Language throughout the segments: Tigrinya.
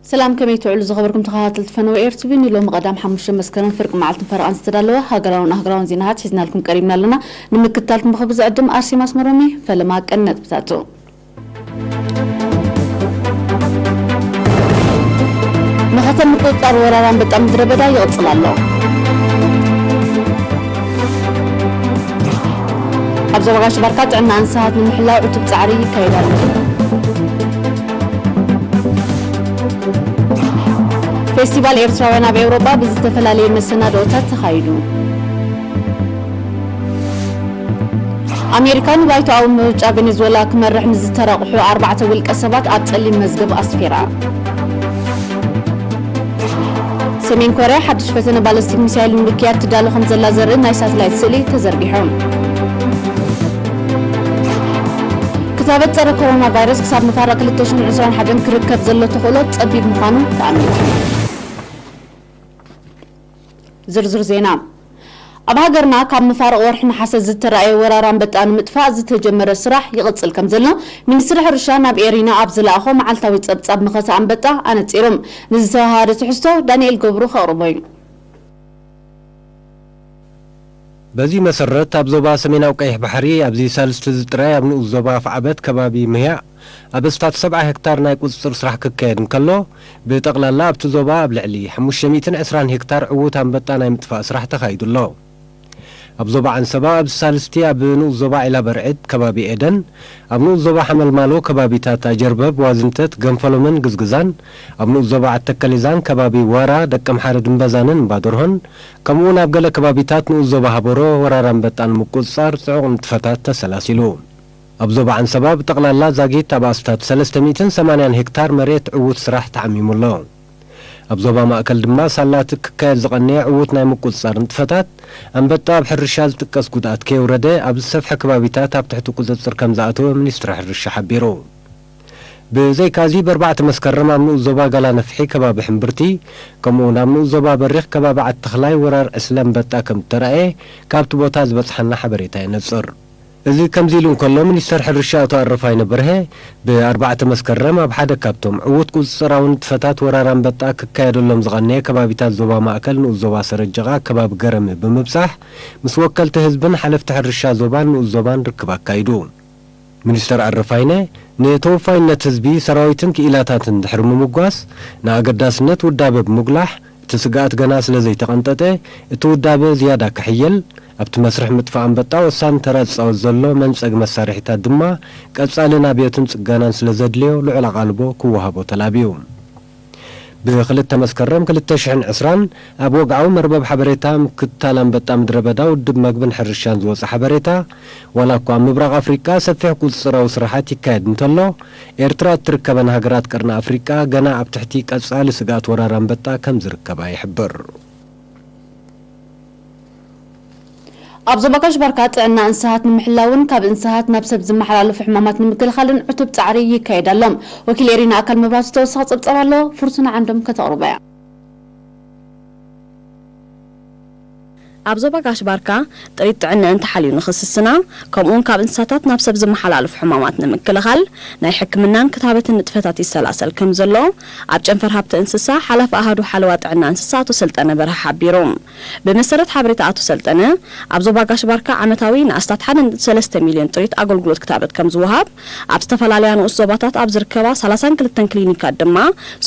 ሰላም፣ ከመይ ትውዕሉ ዝኸበርኩም ተኸታተልቲ ፈነወ ኤር ቲቪ? ንሎሚ ቀዳም ሓሙሽተ መስከረም ፍርቂ መዓልትን ፈረቓን ዝተዳለወ ሃገራውን ኣህጉራውን ዜናታት ሒዝናልኩም ቀሪብና ኣለና። ንምክትታልኩም ብኽብሪ ዝዕድም ኣርሴማ ኣስመሮም እየ። ፈለማ ቀንዲ ነጥብታቱ። መኸተ ምቁጽጻር ወራር ኣንበጣ ምድረ በዳ ይቕጽል ኣሎ። ኣብ ዞባ ጋሽ ባርካ ጥዕና እንስሳት ንምሕላው ዕቱብ ጻዕሪ ይካየድ ኣሎ። ፌስቲቫል ኤርትራውያን ኣብ ኤውሮጳ ብዝተፈላለየ መሰናድኦታት ተኻይዱ። ኣሜሪካ ንባይቶኣዊ ምርጫ ቬኔዙዌላ ክመርሕ ንዝተረቑሑ ኣርባዕተ ውልቀ ሰባት ኣብ ጸሊም መዝገብ ኣስፊራ። ሰሜን ኮርያ ሓድሽ ፈተነ ባለስቲክ ሚሳይል ንምክያድ ትዳሎ ከም ዘላ ዘርኢ ናይ ሳተላይት ስእሊ ተዘርጊሑ። ክታበት ጸረ ኮሮና ቫይረስ ክሳብ መፋርቕ ክልተ ሽሕን ዕስራን ሓደን ክርከብ ዘሎ ተኽእሎ ጸቢብ ምዃኑ ተኣሚኑ። ዝርዝር ዜና። ኣብ ሃገርና ካብ መፋርቕ ወርሒ ነሓሰ ዝተራእየ ወራር ኣንበጣ ንምጥፋእ ዝተጀመረ ስራሕ ይቕጽል ከም ዘሎ ሚኒስትሪ ሕርሻ ናብ ኤሪና ኣብ ዝለኣኾ መዓልታዊ ጸብጻብ መኸተ ኣንበጣ ኣነጺሩ። ንዝተዋሃደ ትሕዝቶ ዳንኤል ገብሩ ከቕርቦ እዩ። በዚ መሰረት፣ ኣብ ዞባ ሰሜናዊ ቀይሕ ባሕሪ ኣብዚ ሳልስቲ እዚ ጥራይ ኣብ ንኡስ ዞባ ኣፍዓበት ከባቢ ምህያእ ኣብ ኣስታት ሰብዓ ሄክታር ናይ ቁጽጽር ስራሕ ክካየድ እንከሎ፣ ብጠቕላላ ኣብቲ ዞባ ኣብ ልዕሊ ሓሙሽተ ሚእትን ዕስራን ሄክታር ዕዉት ኣንበጣ ናይ ምጥፋእ ስራሕ ተኻይዱ ኣሎ። ኣብ ዞባ ዓንሰባ ኣብዚ ሳልስቲ ኣብ ንኡስ ዞባ ዒላ በርዕድ ከባቢ ኤደን፣ ኣብ ንኡስ ዞባ ሓመልማሎ ከባቢታት ኣጀርበብ፣ ዋዝንተት፣ ገንፈሎምን ግዝግዛን፣ ኣብ ንኡስ ዞባ ዓተከሊዛን ከባቢ ዋራ፣ ደቀምሓረ ድምበዛንን እምባደርሆን፣ ከምኡውን ኣብ ገለ ከባቢታት ንኡስ ዞባ ሃበሮ ወራር ኣንበጣ ንምቁጽጻር ጽዑቕ ንጥፈታት ተሰላሲሉ። ኣብ ዞባ ዓንሰባ ብጠቕላላ ዛጊት ኣብ ኣስታት ሰለስተ ሚእትን ሰማንያን ሄክታር መሬት ዕዉት ስራሕ ተዓሚሙ ኣሎ። ኣብ ዞባ ማእከል ድማ ሳላቲ ክካየድ ዝቐነየ ዕዉት ናይ ምቁጽጻር ንጥፈታት ኣንበጣ ኣብ ሕርሻ ዝጥቀስ ጉድኣት ከየውረደ ኣብ ዝሰፍሐ ከባቢታት ኣብ ትሕቲ ቁጽጽር ከም ዝኣተወ ሚኒስትሪ ሕርሻ ሓቢሩ። ብዘይካዚ ብኣርባዕተ መስከረም ኣብ ንኡስ ዞባ ጋላ ነፍሒ ከባቢ ሕምብርቲ ከምኡውን ኣብ ንኡስ ዞባ በሪኽ ከባቢ ዓዲ ተኽላይ ወራር ዕስለ ኣንበጣ ከም እተራእየ ካብቲ ቦታ ዝበጽሓና ሓበሬታ የነጽር። እዚ ከምዚ ኢሉ እንከሎ፣ ሚኒስተር ሕርሻ ኣቶ ኣረፋይነ በርሀ፣ ብኣርባዕተ መስከረም ኣብ ሓደ ካብቶም ዕዉት ቁጽጽራዊ ንጥፈታት ወራር ኣንበጣ ክካየደሎም ዝቐነየ ከባቢታት ዞባ ማእከል ንኡስ ዞባ ሰረጀቓ፣ ከባቢ ገረሚ ብምብጻሕ፣ ምስ ወከልቲ ህዝብን ሓለፍቲ ሕርሻ ዞባን ንኡስ ዞባን ርክብ ኣካይዱ። ሚኒስተር ኣረፋይነ፣ ንተወፋይነት ህዝቢ፣ ሰራዊትን ክኢላታትን ድሕሪ ምምጓስ፣ ንኣገዳስነት ውዳበ ብምጉላሕ፣ እቲ ስግኣት ገና ስለ ዘይተቐንጠጠ፣ እቲ ውዳበ ዝያዳ ክሕየል፣ ኣብቲ መስርሕ ምጥፋእ ኣንበጣ ወሳኒ ተራ ዝጻወት ዘሎ መንጸግ መሳርሒታት ድማ ቀጻሊ ናብዮትን ጽገናን ስለ ዘድልዮ ልዑል ኣቓልቦ ክወሃቦ ተላብዩ። ብክልተ መስከረም ክልተ ሽሕን ዕስራን ኣብ ወግዓዊ መርበብ ሓበሬታ ምክትታል ኣንበጣ ምድረ በዳ ውድብ መግብን ሕርሻን ዝወጸ ሓበሬታ፣ ዋላ እኳ ኣብ ምብራቕ ኣፍሪቃ ሰፊሕ ቁጽጽራዊ ስራሓት ይካየድ እንተሎ፣ ኤርትራ እትርከበን ሃገራት ቀርኒ ኣፍሪቃ ገና ኣብ ትሕቲ ቀጻሊ ስግኣት ወራር ኣንበጣ ከም ዝርከባ ይሕብር። ኣብ ዞባ ጋሽ ባርካ ጥዕና እንስሳት ንምሕላውን ካብ እንስሳት ናብ ሰብ ዝመሓላለፉ ሕማማት ንምክልኻልን ዕቱብ ጻዕሪ ይካየድ ኣሎ። ወኪል ኤሪና ኣካል መብራህቱ ተወሳኺ ጸብጻብ ኣሎ፣ ፍርቱና ዓንዶም ከተቕርቦ እያ። ኣብ ዞባ ጋሽ ባርካ ጥሪት ጥዕንአን ተሓልዩ ንኽስስና፣ ከምኡውን ካብ እንስሳታት ናብ ሰብ ዝመሓላለፉ ሕማማት ንምክልኻል ናይ ሕክምናን ክታበትን ንጥፈታት ይሰላሰል ከም ዘሎ ኣብ ጨንፈር ሃብቲ እንስሳ ሓላፊ ኣሃዱ ሓለዋ ጥዕና እንስሳ ኣቶ ሰልጠነ በርሀ ሓቢሩ። ብመሰረት ሓበሬታ ኣቶ ሰልጠነ፣ ኣብ ዞባ ጋሽ ባርካ ዓመታዊ ንኣስታት ሓደ ነጥቢ ሰለስተ ሚልዮን ጥሪት ኣገልግሎት ክታበት ከም ዝወሃብ፣ ኣብ ዝተፈላለያ ንኡስ ዞባታት ኣብ ዝርከባ ሰላሳን ክልተን ክሊኒካት ድማ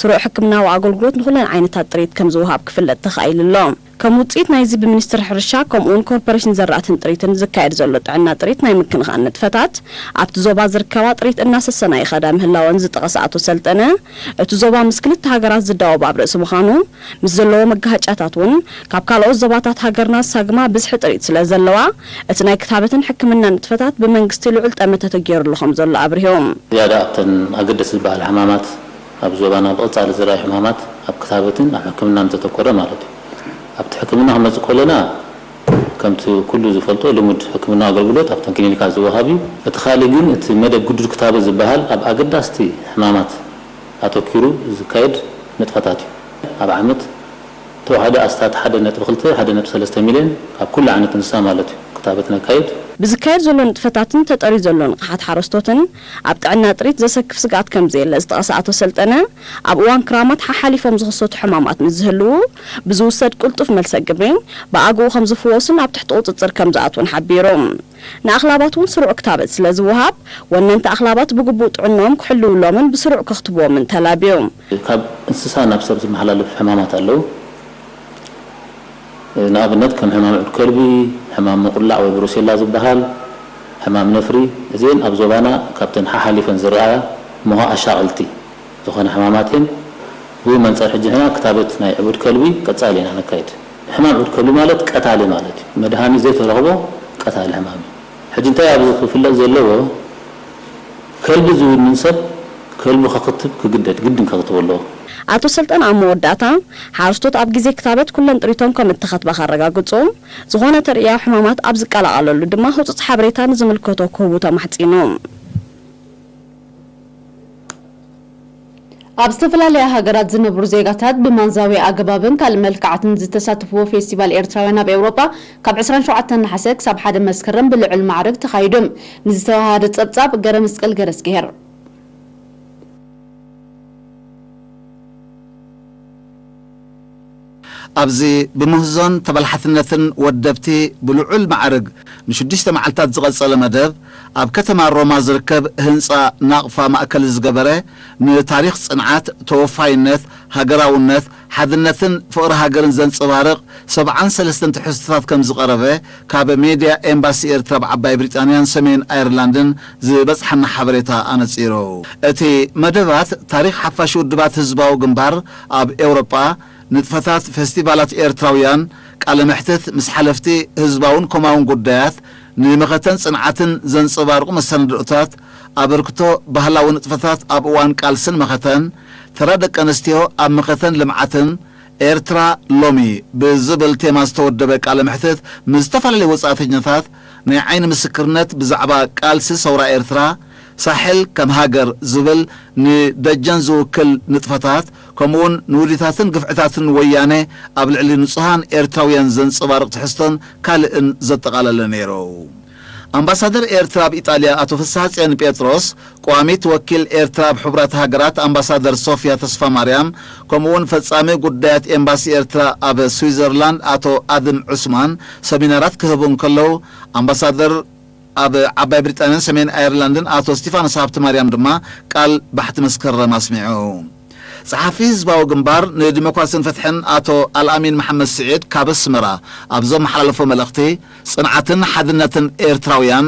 ስሩዕ ሕክምናዊ ኣገልግሎት ንኹለን ዓይነታት ጥሪት ከም ዝወሃብ ክፍለጥ ተኻኢሉ ኣሎ። ከም ውጽኢት ናይዚ ብሚኒስትሪ ሕርሻ ከምኡውን ኮርፖሬሽን ዘራእትን ጥሪትን ዝካየድ ዘሎ ጥዕና ጥሪት ናይ ምክንኻን ንጥፈታት ኣብቲ ዞባ ዝርከባ ጥሪት እናሰሰና ይኸዳ ምህላወን ዝጠቐሰ ኣቶ ሰልጠነ፣ እቲ ዞባ ምስ ክልተ ሃገራት ዝዳወብ ኣብ ርእሲ ምዃኑ፣ ምስ ዘለዎ መጋሃጫታት እውን ካብ ካልኦት ዞባታት ሃገርና ዝሳግማ ብዝሒ ጥሪት ስለ ዘለዋ፣ እቲ ናይ ክታበትን ሕክምና ንጥፈታት ብመንግስቲ ልዑል ጠመተ ተገይሩሉ ከም ዘሎ ኣብሪሆም። ዝያዳ ኣብተን ኣገደስቲ ዝበሃላ ሕማማት ኣብ ዞባና ብቐጻሊ ዝረኣዩ ሕማማት ኣብ ክታበትን ኣብ ሕክምናን ዘተኮረ ማለት እዩ። ኣብቲ ሕክምና ክመጽእ ከለና፣ ከምቲ ኩሉ ዝፈልጦ ልሙድ ሕክምና ኣገልግሎት ኣብተን ክሊኒካት ዝወሃብ እዩ። እቲ ካልእ ግን እቲ መደብ ግዱድ ክታበት ዝበሃል ኣብ ኣገዳስቲ ሕማማት ኣተኪሩ ዝካየድ ንጥፈታት እዩ። ኣብ ዓመት ተዋህደ ኣስታት ሓደ ነጥቢ ክልተ ሓደ ነጥቢ ሰለስተ ሚልዮን ካብ ኩሉ ዓይነት እንስሳ ማለት እዩ ክታበት ነካይድ። ብዝካየድ ዘሎ ንጥፈታትን ተጠርዩ ዘሎ ንቕሓት ሓረስቶትን ኣብ ጥዕና ጥሪት ዘሰክፍ ስግኣት ከምዘየለ ዝጠቐሰ ኣቶ ሰልጠነ፣ ኣብ እዋን ክራማት ሓሓሊፎም ዝኽሰቱ ሕማማት ምስ ዝህልዉ ብዝውሰድ ቅልጡፍ መልሰ ግብሪ ብኣግኡ ከም ዝፍወሱን ኣብ ትሕቲ ቁፅፅር ከም ዝኣትውን ሓቢሩ። ንኣኽላባት እውን ስሩዕ ክታበት ስለ ዝወሃብ ወነንቲ ኣኽላባት ብግቡእ ጥዕንኦም ክሕልውሎምን ብስሩዕ ከኽትብዎምን ተላብዩ። ካብ እንስሳ ናብ ሰብ ዝመሓላለፍ ሕማማት ኣለዉ። ንኣብነት ከም ሕማም ዑድ ከልቢ፣ ሕማም ምቁላዕ ወይ ብሩሴላ ዝበሃል፣ ሕማም ነፍሪ፣ እዚኤን ኣብ ዞባና ካብተን ሓሓሊፈን ዝረኣያ እሞ ኣሻቕልቲ ዝኾነ ሕማማት እየን። ብኡ መንጸር ሕጂ ንሕና ክታበት ናይ ዕቡድ ከልቢ ቀጻሊ ኢና ነካይድ። ሕማም ዕቡድ ከልቢ ማለት ቀታሊ ማለት እዩ። መድሃኒት ዘይተረኽቦ ቀታሊ ሕማም እዩ። ሕጂ እንታይ ኣብዚ ክፍለጥ ዘለዎ፣ ከልቢ ዝውንን ሰብ ከልቡ ከኽትብ ክግደድ ግድን ከኽትቦ ኣለዎ። ኣቶ ሰልጠን ኣብ መወዳእታ፣ ሓረስቶት ኣብ ግዜ ክታበት ኩለን ጥሪቶም ከም እተኸትባ ከረጋግጹ፣ ዝኾነ ተርእያ ሕማማት ኣብ ዝቀላቐለሉ ድማ ህጹጽ ሓበሬታ ንዝምልከቶ ክህቡ ተማሕጺኑ። ኣብ ዝተፈላለያ ሃገራት ዝነብሩ ዜጋታት ብማንዛዊ ኣገባብን ካልእ መልክዓትን ዝተሳተፍዎ ፌስቲቫል ኤርትራውያን ኣብ ኤውሮጳ ካብ ዕስራን ሸውዓተን ነሓሰ ክሳብ ሓደ መስከረም ብልዑል ማዕርግ ተኻይዱ። ንዝተዋሃደ ጸብጻብ ገረመስቀል ገረስግሄር። ኣብዚ ብምህዞን ተበላሓትነትን ወደብቲ ብልዑል ማዕርግ ንሽዱሽተ መዓልታት ዝቐጸለ መደብ፣ ኣብ ከተማ ሮማ ዝርከብ ህንጻ ናቕፋ ማእከል ዝገበረ፣ ንታሪኽ ጽንዓት፣ ተወፋይነት፣ ሃገራውነት፣ ሓድነትን ፍቕሪ ሃገርን ዘንጸባርቕ ሰብዓን ሰለስተን ትሕዝቶታት ከም ዝቐረበ ካብ ሜድያ ኤምባሲ ኤርትራ ኣብ ዓባይ ብሪጣንያን ሰሜን ኣየርላንድን ዝበጽሓና ሓበሬታ ኣነጺሩ። እቲ መደባት ታሪኽ ሓፋሽ ውድባት ህዝባዊ ግንባር ኣብ ኤውሮጳ፣ ንጥፈታት ፌስቲቫላት ኤርትራውያን፣ ቃለ መሕትት ምስ ሓለፍቲ ህዝባውን ኮማውን ጉዳያት፣ ንመኸተን ጽንዓትን ዘንጸባርቑ መሰናድኦታት፣ ኣበርክቶ ባህላዊ ንጥፈታት ኣብ እዋን ቃልስን መኸተን፣ ተራ ደቂ ኣንስትዮ ኣብ መኸተን ልምዓትን፣ ኤርትራ ሎሚ ብዝብል ቴማ ዝተወደበ ቃለ መሕትት ምስ ዝተፈላለዩ ወጻእተኛታት ናይ ዓይኒ ምስክርነት ብዛዕባ ቃልሲ ሰውራ ኤርትራ፣ ሳሕል ከም ሃገር ዝብል ንደጀን ዝውክል ንጥፈታት፣ ከምኡውን ንውዲታትን ግፍዕታትን ወያነ ኣብ ልዕሊ ንጹሃን ኤርትራውያን ዘንጸባርቕ ትሕዝቶን ካልእን ዘጠቓለለ ነይሩ። ኣምባሳደር ኤርትራ ኣብ ኢጣልያ ኣቶ ፍስሃጽዮን ጴጥሮስ፣ ቋሚት ወኪል ኤርትራ ኣብ ሕቡራት ሃገራት ኣምባሳደር ሶፍያ ተስፋማርያም፣ ከምኡውን ፈጻሚ ጉዳያት ኤምባሲ ኤርትራ ኣብ ስዊዘርላንድ ኣቶ ኣድም ዑስማን ሰሚናራት ክህቡ እንከለዉ፣ ኣምባሳደር ኣብ ዓባይ ብሪጣንያን ሰሜን ኣየርላንድን ኣቶ እስቲፋኖስ ሃብተማርያም ድማ ቃል ባሕቲ መስከረም ኣስሚዑ። ጸሓፊ ህዝባዊ ግንባር ንዲሞክራስን ፍትሕን ኣቶ ኣልኣሚን መሓመድ ስዒድ ካብ ኣስመራ ኣብ ዘመሓላለፎ መልእኽቲ፣ ጽንዓትን ሓድነትን ኤርትራውያን፣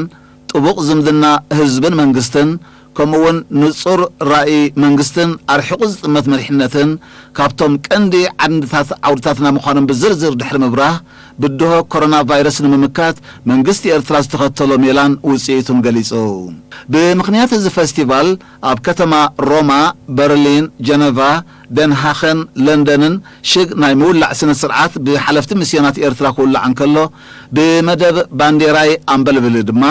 ጥቡቕ ዝምድና ህዝብን መንግስትን፣ ከምኡ'ውን ንጹር ራእይ መንግስትን ኣርሒቑ ዝጥመት መሪሕነትን ካብቶም ቀንዲ ዓንድታት ዓውድታትና ምዃኖም ብዝርዝር ድሕሪ ምብራህ፣ ብድሆ ኮሮና ቫይረስ ንምምካት መንግስቲ ኤርትራ ዝተኸተሎ ሜላን ውጽኢቱን ገሊጹ። ብምኽንያት እዚ ፈስቲቫል፣ ኣብ ከተማ ሮማ፣ በርሊን፣ ጀነቫ፣ ደንሃኸን ለንደንን ሽግ ናይ ምውላዕ ስነ ስርዓት ብሓለፍቲ ሚስዮናት ኤርትራ ክውላዕ እንከሎ፣ ብመደብ ባንዴራይ ኣምበልብሊ ድማ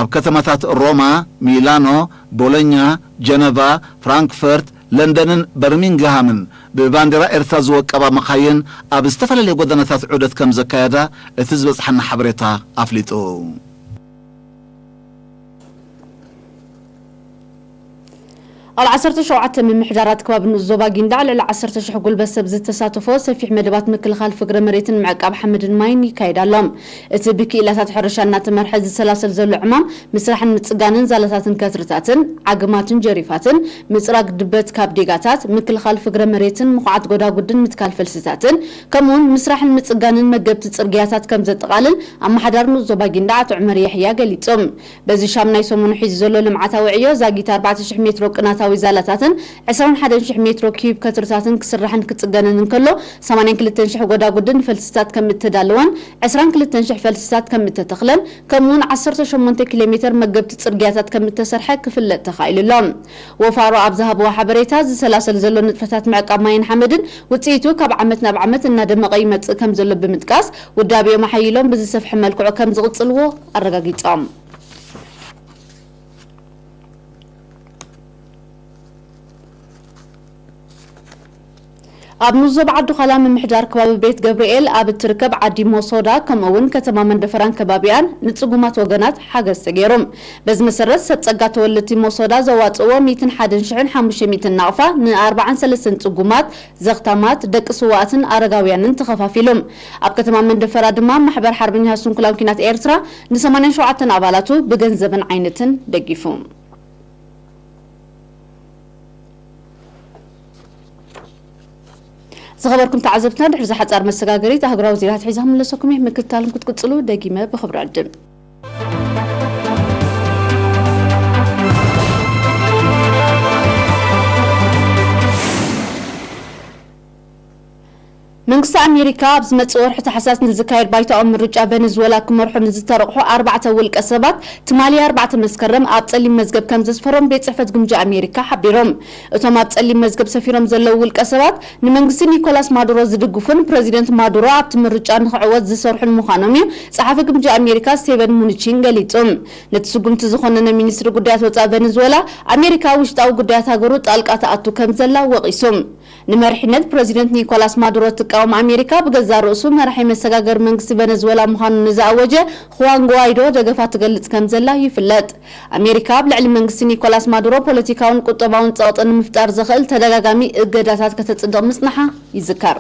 ኣብ ከተማታት ሮማ፣ ሚላኖ፣ ቦሎኛ፣ ጀነቫ፣ ፍራንክፈርት፣ ለንደንን በርሚንግሃምን ብባንዴራ ኤርትራ ዝወቀባ መኻይን ኣብ ዝተፈላለየ ጎደናታት ዑደት ከም ዘካየዳ እቲ ዝበጽሓና ሓበሬታ ኣፍሊጡ። ኣብ ዓሰርተ ሸውዓተ ምምሕዳራት ከባቢ ንኡስ ዞባ ጊንዳዕ ልዕሊ ዓሰርተ ሽሕ ጉልበት ሰብ ዝተሳተፎ ሰፊሕ መደባት ምክልኻል ፍግረ መሬትን ምዕቃብ ሓመድን ማይን ይካየድ ኣሎ። እቲ ብክኢላታት ሕርሻ እናተመርሐ ዝሰላሰል ዘሎ ዕማም ምስራሕን ምጽጋንን ዛላታትን ከትርታትን ዓግማትን ጀሪፋትን፣ ምጽራግ ድበት ካብ ዴጋታት፣ ምክልኻል ፍግረ መሬትን ምኹዓት ጎዳጉድን ምትካል ፈልስታትን፣ ከምኡውን ምስራሕን ምጽጋንን መገብቲ ጽርግያታት ከም ዘጠቓልል ኣመሓዳሪ ንኡስ ዞባ ጊንዳዕ ኣቶ ዑመር የሕያ ገሊጹ። በዚ ሻምናይ ሰሙኑ ሒዙ ዘሎ ልምዓታዊ ዕዮ ዛጊት ኣርባዕተ ሽሕ ሜትሮ ቅናታዊ ዛላታትን ዕስራን ሓደን ሽሕ ሜትሮ ኪዩብ ከትርታትን ክስራሕን ክጽገንን እንከሎ፣ ሰማንያን ክልተን ሽሕ ጎዳጉድን ፈልስታት ከም እተዳለወን ዕስራን ክልተን ሽሕ ፈልስታት ከም እተተኽለን፣ ከምኡውን ዓሰርተ ሸሞንተ ኪሎ ሜተር መገብቲ ጽርግያታት ከም እተሰርሐ ክፍለጥ ተኻኢሉ ኣሎ። ወፋሮ ኣብ ዝሃብዎ ሓበሬታ፣ ዝሰላሰል ዘሎ ንጥፈታት ምዕቃብ ማይን ሓመድን ውጽኢቱ ካብ ዓመት ናብ ዓመት እናደመቐ ይመጽእ ከም ዘሎ ብምጥቃስ፣ ውዳቤኦም ኣሐይሎም ብዝሰፍሐ መልክዑ ከም ዝቕጽልዎ ኣረጋጊጾም። ኣብ ንዞብ ዓዲ ዃላ ምምሕዳር ከባቢ ቤት ገብርኤል ኣብ እትርከብ ዓዲ ሞሶዳ ከምኡ እውን ከተማ መንደፈራን ከባቢኣን ንጽጉማት ወገናት ሓገዝ ተገይሩ። በዚ መሰረት ሰብ ጸጋ ተወለድቲ ሞሶዳ ዘዋጽእዎ ሚእትን ሓደን ሽሕን ሓሙሽተ ሚእትን ናቕፋ ን ኣርባዓን ሰለስተን ጽጉማት፣ ዘኽታማት፣ ደቂ ስዋኣትን ኣረጋውያንን ተኸፋፊሉ። ኣብ ከተማ መንደፈራ ድማ ማሕበር ሓርበኛ ስንኩላን ኲናት ኤርትራ ን ሰማንያን ሸውዓተን ኣባላቱ ብገንዘብን ዓይነትን ደጊፉ። ዝኸበርኩም ተዓዘብትና፣ ድሕሪ እዚ ሓጻር መሰጋገሪት ኣህጉራዊ ዜናታት ሒዛ ክምለሰኩም እየ። ምክትታልኩም ክትቅጽሉ ደጊመ ብኽብሪ ዕድም። መንግስቲ ኣሜሪካ ኣብ ዝመጽእ ወርሒ ታሕሳስ ንዝካየድ ባይታዊ ምርጫ ቨነዝወላ ክመርሑ ንዝተረቑሑ ኣርባዕተ ውልቀ ሰባት ትማሊ ኣርባዕተ መስከረም ኣብ ጸሊም መዝገብ ከም ዘስፈሮም ቤት ጽሕፈት ግምጃ ኣሜሪካ ሓቢሮም። እቶም ኣብ ጸሊም መዝገብ ሰፊሮም ዘለዉ ውልቀ ሰባት ንመንግስቲ ኒኮላስ ማዱሮ ዝድግፉን ፕረዚደንት ማዱሮ ኣብቲ ምርጫ ንኽዕወት ዝሰርሑን ምዃኖም እዩ ጸሓፊ ግምጃ ኣሜሪካ ስቴቨን ሙኑቺን ገሊጹ። ነቲ ስጉምቲ ዝኾነነ ሚኒስትሪ ጉዳያት ወጻኢ ቨነዝወላ ኣሜሪካ ውሽጣዊ ጉዳያት ሃገሩ ጣልቃ ትኣቱ ከም ዘላ ወቒሱ። ንመሪሕነት ፕረዚደንት ኒኮላስ ማዱሮ እትቃወም ኣሜሪካ ብገዛእ ርእሱ መራሒ መሰጋገሪ መንግስቲ ቨነዝወላ ምዃኑ ንዝኣወጀ ኹዋን ጉዋይዶ ደገፋ ትገልጽ ከም ዘላ ይፍለጥ። ኣሜሪካ ኣብ ልዕሊ መንግስቲ ኒኮላስ ማዱሮ ፖለቲካውን ቁጠባውን ጸቕጢ ንምፍጣር ዘኽእል ተደጋጋሚ እገዳታት ከተጽድቕ ምጽንሓ ይዝከር።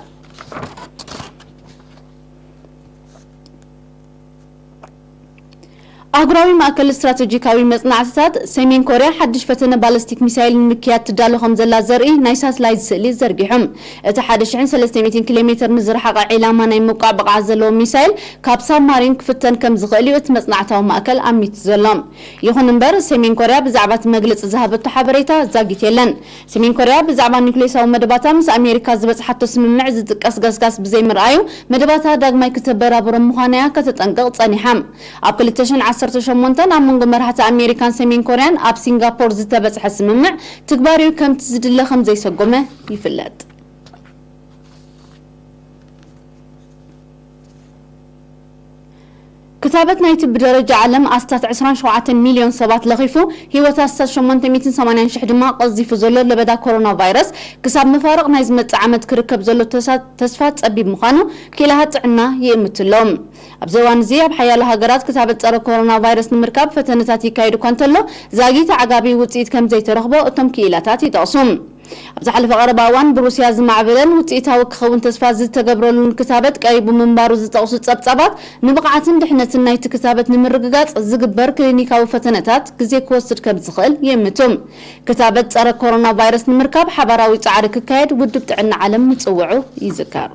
ኣህጉራዊ ማእከል ስትራተጂካዊ መጽናዕትታት ሰሜን ኮርያ ሓድሽ ፈተነ ባለስቲክ ሚሳይል ንምክያድ ትዳሎ ከም ዘላ ዘርኢ ናይ ሳትላይት ስእሊ ዘርጊሑ። እቲ ሓደ ሽሕን ሰለስተ ሚእትን ኪሎ ሜትር ንዝረሓቐ ዒላማ ናይ ምውቃዕ ብቕዓት ዘለዎ ሚሳይል ካብ ሳብማሪን ክፍተን ከም ዝኽእል እዩ እቲ መጽናዕታዊ ማእከል ኣሚቱ ዘሎ። ይኹን እምበር፣ ሰሜን ኮርያ ብዛዕባ እቲ መግለጺ ዝሃበቶ ሓበሬታ ዛጊት የለን። ሰሜን ኮርያ ብዛዕባ ኒውክሌሳዊ መደባታ ምስ ኣሜሪካ ዝበጽሓቶ ስምምዕ ዝጥቀስ ገስጋስ ብዘይምርኣዩ፣ መደባታ ዳግማይ ክተበራብሮም ምዃና እያ ከተጠንቅቕ ጸኒሓ። ኣብ ክልተ ሽሕን ዓሰርተ ሸሞንተን ኣብ መንጎ መራሕቲ ኣሜሪካን ሰሜን ኮርያን ኣብ ሲንጋፖር ዝተበጽሐ ስምምዕ ትግባሬኡ ከምቲ ዝድለ ከም ዘይሰጎመ ይፍለጥ። ክታበት ናይቲ ብደረጃ ዓለም ኣስታት ዕስራን ሸውዓተን ሚልዮን ሰባት ለኺፉ፣ ህይወት ኣስታት ሸሞንተ ሚእትን ሰማንያን ሽሕ ድማ ቀዚፉ ዘሎ ለበዳ ኮሮና ቫይረስ፣ ክሳብ መፋርቕ ናይ ዝመጽእ ዓመት ክርከብ ዘሎ ተሳ-፣ ተስፋ ጸቢብ ምዃኑ ክኢላታት ጥዕና ይእምቱ ኣለዉ። ኣብዚ እዋን እዚ ኣብ ሓያሎ ሃገራት ክታበት ጸረ ኮሮና ቫይረስ ንምርካብ ፈተነታት ይካየድ እኳ እንተሎ፣ ዛጊት ኣዕጋቢ ውጽኢት ከም ዘይተረኽቦ እቶም ክኢላታት ይጠቕሱ። ኣብ ዝሓለፈ ቀረባ እዋን ብሩስያ ዝማዕበለን ውጽኢታዊ ክኸውን ተስፋ ዝተገብረሉን ክታበት ቀሪቡ ምንባሩ ዝጠቕሱ ጸብጻባት፣ ንብቕዓትን ድሕነትን ናይቲ ክታበት ንምርግጋጽ ዝግበር ክሊኒካዊ ፈተነታት ግዜ ክወስድ ከም ዝኽእል ይእምቱ። ክታበት ጸረ ኮሮና ቫይረስ ንምርካብ ሓባራዊ ጻዕሪ ክካየድ ውድብ ጥዕና ዓለም ምጽውዑ ይዝከር።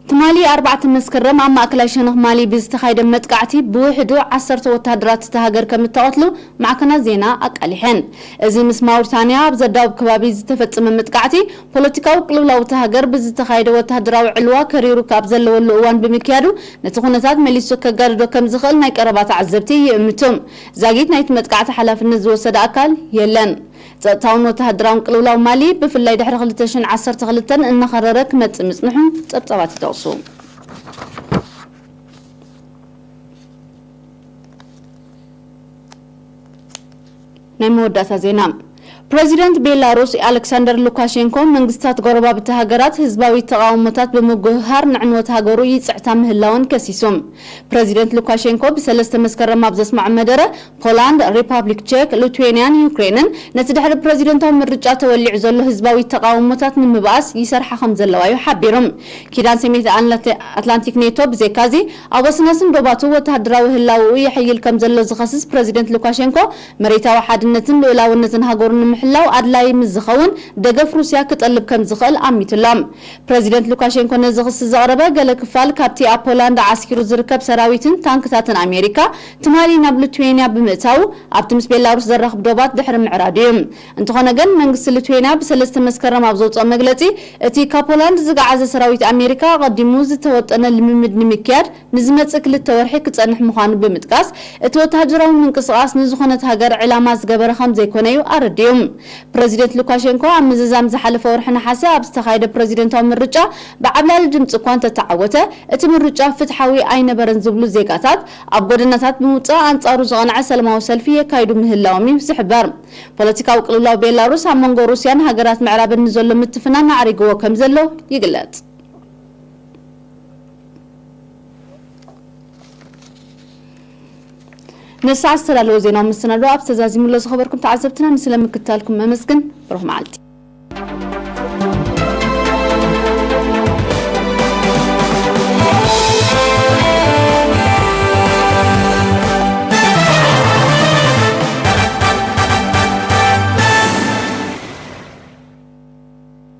ትማሊ ኣርባዕተ መስከረም ኣብ ማእከላይ ሸነኽ ማሊ ብዝተኻየደ መጥቃዕቲ ብውሕዱ ዓሰርተ ወተሃደራት እታ ሃገር ከም እተቐትሉ ማዕከናት ዜና ኣቃሊሐን። እዚ ምስ ማውሪታንያ ኣብ ዘዳውብ ከባቢ ዝተፈጸመ መጥቃዕቲ፣ ፖለቲካዊ ቅልውላው እታ ሃገር ብዝተኻየደ ወተሃደራዊ ዕልዋ ከሪሩ ካብ ዘለወሉ እዋን ብምክያዱ፣ ነቲ ኩነታት መሊሱ ከጋድዶ ከም ዝኽእል ናይ ቀረባ ተዓዘብቲ ይእምቱ። ዛጊት ናይቲ መጥቃዕቲ ሓላፍነት ዝወሰደ ኣካል የለን። ጸጥታውን ወተሃደራውን ቅልውላው ማሊ፣ ብፍላይ ድሕሪ ክልተ ሽሕን ዓሰርተ ክልተን እናኸረረ ክመጽእ ምጽንሑ ጸብጻባት ይጠቕሱ። ናይ መወዳእታ ዜና። ፕረዚደንት ቤላሩስ ኣሌክሳንደር ሉካሼንኮ፣ መንግስታት ጎረባብቲ ሃገራት ህዝባዊ ተቓውሞታት ብምጉህሃር ንዕንወት ሃገሩ ይጽዕታ ምህላወን ከሲሱ። ፕረዚደንት ሉካሼንኮ ብሰለስተ መስከረም ኣብ ዘስማዖ መደረ፣ ፖላንድ፣ ሪፓብሊክ ቼክ፣ ሊቱዌንያን ዩክሬንን ነቲ ድሕሪ ፕረዚደንታዊ ምርጫ ተወሊዑ ዘሎ ህዝባዊ ተቓውሞታት ንምብኣስ ይሰርሓ ከም ዘለዋ እዩ ሓቢሩ። ኪዳን ሰሜት ኣትላንቲክ ኔቶ ብዘይካዚ ኣብ ወሰናስን ዶባቱ ወተሃደራዊ ህላውኡ የሐይል ከም ዘሎ ዝኸስስ ፕረዚደንት ሉካሼንኮ፣ መሬታዊ ሓድነትን ልኡላውነትን ሃገሩ ንምሕላው ኣድላዪ ምስ ዝኸውን ደገፍ ሩስያ ክጠልብ ከም ዝኽእል ኣሚቱሎ። ፕረዚደንት ሉካሼንኮ ነዚ ክሲ ዘቕረበ፣ ገለ ክፋል ካብቲ ኣብ ፖላንድ ዓስኪሩ ዝርከብ ሰራዊትን ታንክታትን ኣሜሪካ ትማሊ ናብ ሊቱዌንያ ብምእታዉ፣ ኣብቲ ምስ ቤላሩስ ዘራኽብ ዶባት ድሕሪ ምዕራዱ እዩ። እንተኾነ ግን፣ መንግስቲ ሊቱዌንያ ብሰለስተ መስከረም ኣብ ዘውፅኦ መግለፂ፣ እቲ ካብ ፖላንድ ዝገዓዘ ሰራዊት ኣሜሪካ ኣቐዲሙ ዝተወጠነ ልምምድ ንምክያድ ንዝመጽእ ክልተ ወርሒ ክጸንሕ ምዃኑ ብምጥቃስ፣ እቲ ወተሃደራዊ ምንቅስቓስ ንዝኾነት ሃገር ዕላማ ዝገበረ ከም ዘይኮነ እዩ ኣረዲኡ። ፕረዚደንት ሉካሸንኮ ኣብ ምዝዛም ዝሓለፈ ወርሒ ነሓሰ ኣብ ዝተኻየደ ፕረዚደንታዊ ምርጫ ብዓብላሊ ድምፂ እኳ እንተተዓወተ፣ እቲ ምርጫ ፍትሓዊ ኣይነበረን ዝብሉ ዜጋታት፣ ኣብ ጎደናታት ብምውፃእ ኣንፃሩ ዝቐንዐ ሰላማዊ ሰልፊ የካይዱ ምህላዎም እዩ ዝሕበር። ፖለቲካዊ ቅልውላው ቤላሩስ ኣብ መንጎ ሩስያን ሃገራት ምዕራብን ንዘሎ ምትፍናን ኣዕሪግዎ ከም ዘሎ ይግለጽ። ነሳዕ ዝተዳለወ ዜናዊ መሰናዶ ኣብ ተዛዚሙሎ ዝኸበርኩም ተዓዘብትና፣ ንስለ ምክታልኩም መመስግን። ብሩኽ መዓልቲ።